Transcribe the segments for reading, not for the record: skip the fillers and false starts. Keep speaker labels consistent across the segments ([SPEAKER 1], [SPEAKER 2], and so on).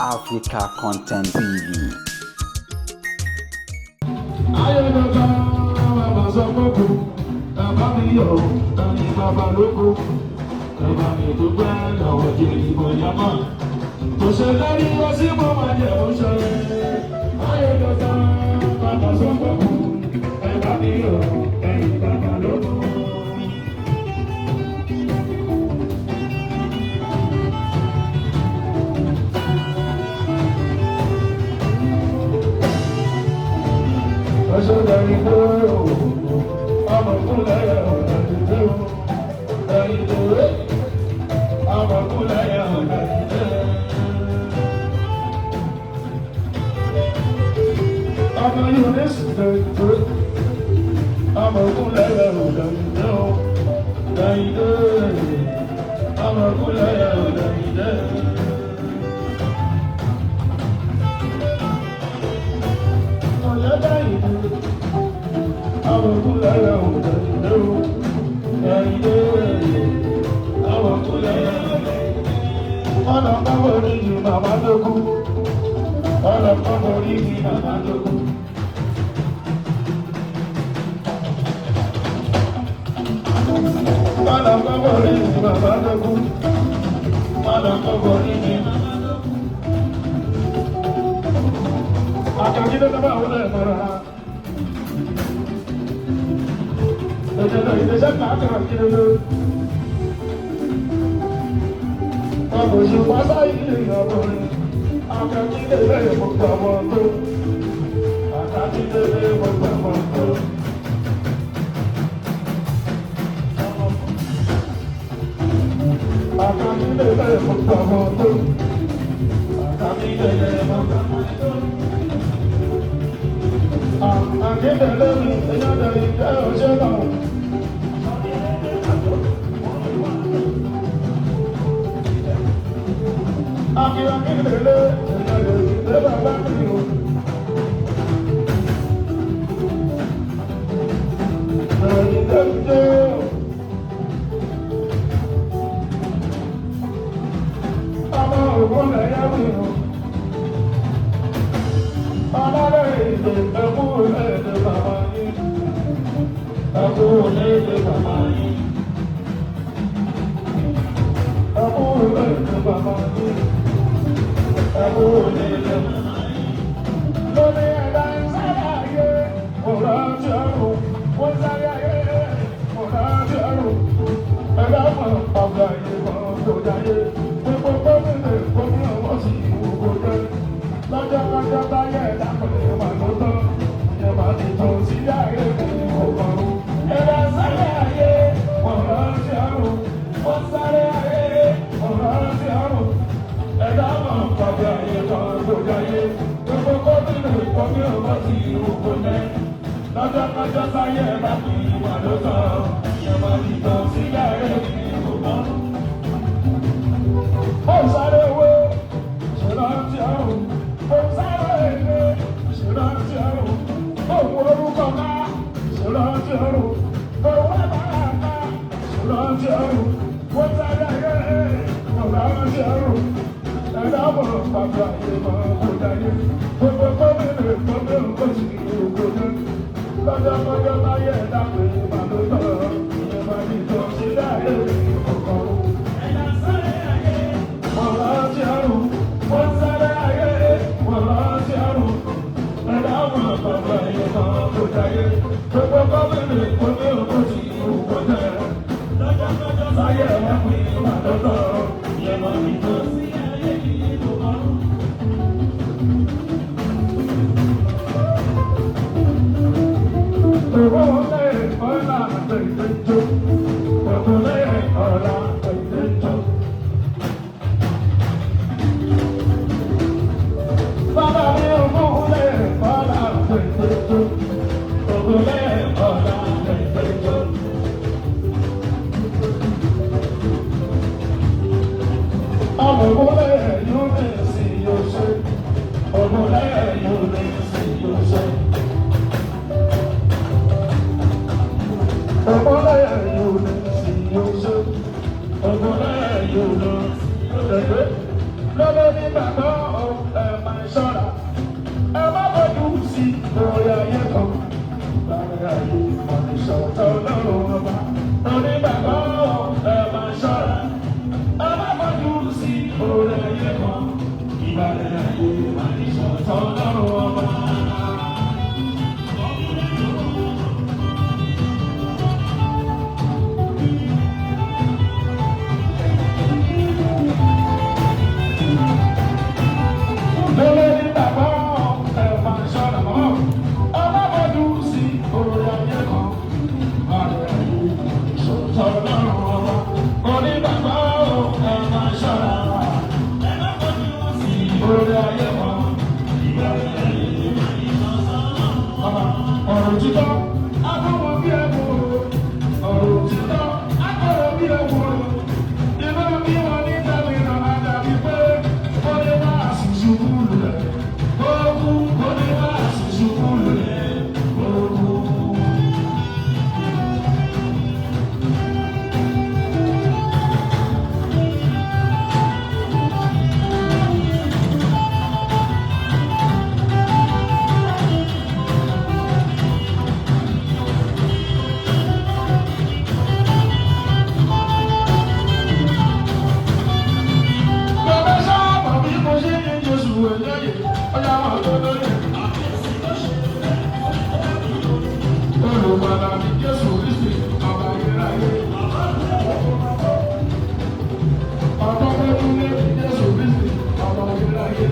[SPEAKER 1] Africa Content TV.
[SPEAKER 2] Ayélujára bàbá sọ fọ́kù, bàbá mi yọ̀, tani bàbá lóko. Bàbá mi dúpẹ́ lọ́wọ́ jèrè ìbọ̀yàmọ́. Kò ṣe lórí ọsí mo máa jẹ oṣù. Ayélujára bàbá sọ fọ́kù, bàbá mi yọ̀, tani bàbá lóko. Ọṣọ dàrí tó ọmọkúnlẹ̀ ọ̀dà dídé o. Dàrí tó ọmọkúnlẹ̀ ọ̀dà dídé. Ọmọ yóò ní sùn tó ọmọkúnlẹ̀ ọ̀dà dídé o. Dàrí tó ọmọkúnlẹ̀ ọ̀dà dídé. Ọ̀yọ́ dàrí tó. Akàkíndé náà wọlé ẹ̀fọ́ra. Akíndélé. Lọ́jọ́ sáyé bá fi wà ló sọ, ìyẹn máa ti tàn sí yàrá ìlú mọ́. Ó sáré owó, ṣèrántí àrùn. Ó sáré ilé, ṣèrántí àrùn. Ó wo orúkọ ká, ṣèrántí àrùn. Ó wá bàrà ká, ṣèrántí àrùn. Ó sáré ayé, ṣèrántí àrùn. Ẹ̀dá mọ̀ bàbá ayé máa kó dáyé. Gbogbo gómìnà gómìnà kò sí ìlú náà. Lọ́jọ́ kọjọ́ táyé ẹ̀dá pé màá ló tọ̀, ìyẹn máa ní tó ṣe dáyé kọ̀ọ̀kan. Ẹ̀dá sáré ayé. Wọ́n rántí àrùn, wọ́n sáré ayé, wọ́n rántí àrùn. Ẹ̀dá mọ̀ bàbá ayé máa kó dáyé. Gbogbo gómìnà gómìnà kò sí ìlú náà. Lọ́jọ́ kọjọ́ táyé ẹ̀dá pé màá ló tọ̀, ìyẹn máa ní tó ṣe ayé kọ̀ọ̀kan. Lọ́lọ́ ní bàbá ẹ máa ṣọ́ra. Ẹ má bọ́jú sí orí ayé kan. Láàrin ayé ọ̀nìṣọ̀tọ̀ lọ́rùn ọba. Onígbàgbọ́ ẹ máa ṣọ́ra. Ẹ má bọ́jú sí orí ayé kan. Ìbàlẹ̀ ayé ọ̀nìṣọ̀tọ̀ lọ́rùn ọba. Lọ́lọ́ ní bàbá ẹ máa ṣọ́ra mọ́. Ẹ má bọ́jú sí orí ayé kan. Ìbàlẹ̀ ayé ọ̀nìṣọ̀tọ̀ lọ́rùn ọba. Onígbàgbọ́ ẹ máa ṣọ́ra. Ẹ má bọ́jú sí orí ayé kan. Ìbàlẹ̀ ayé ọ̀rọ̀ títọ́ akọ̀wọ̀ bí ẹ̀kọ́ ọ̀rọ̀ títọ́ akọ̀wọ̀ bí ẹ̀kọ́ inú bí wọn ní tàbílà àdàbí pé ó lè wá àṣìṣe kúlù rẹ̀ ó kú ó lè wá àṣìṣe kúlù rẹ̀ ó kú. Bàbá sábà bí mo ṣe ní Jésù ẹlẹ́yẹ, ọjà máa tó lóye. Olùgbàlà ni Jésù Kristi, ọba ayérayé. Ọ̀tọ́ gbẹ́dúlé ni Jésù Kristi, ọba ayérayé.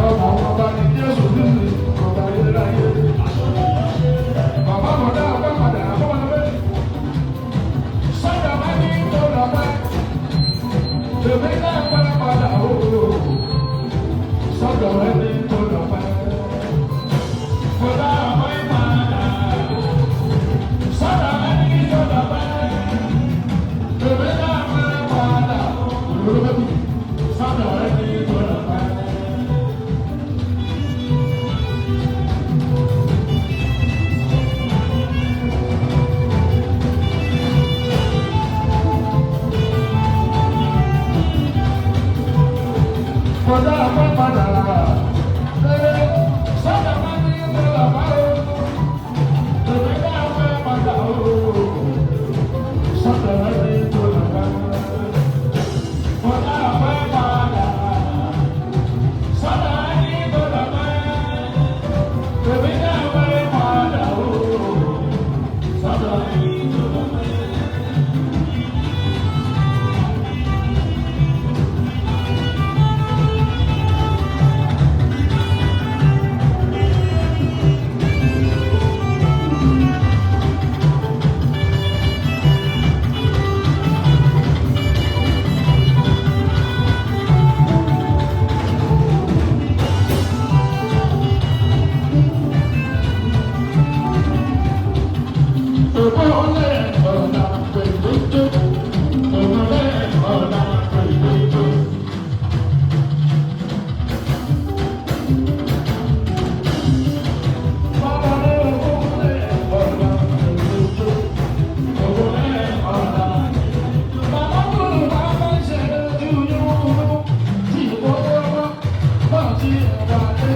[SPEAKER 2] Ọba ọba ni Jésù Kristi, ọba ayérayé. Bàbá bọ̀dá ọba padà àbọ̀bọ̀ lọ́wọ́. Sọ́dọ̀ bá ní tó lọ bá. Èmi náà padà padà o. Sọ́dọ̀ ẹni tó lọ bá. Bọ̀dá ọmọ ìpadà. Sọ́dọ̀ ẹni tó lọ bá. Èmi náà padà padà o. Sọ́dọ̀ ẹni tó lọ bá. Bọ̀dá ọmọ padà. Sọ́dọ̀ bá ní tó lọ bá o. Èmi náà fẹ́ padà o. Sọ́dọ̀ ẹni tó lọ bá. Bọ̀dá ọmọ padà. Sọ́dọ̀ ẹni tó lọ bá. Èmi náà fẹ́ padà o. Sọ́dọ̀ ẹni tó lọ bá. Èkó olè.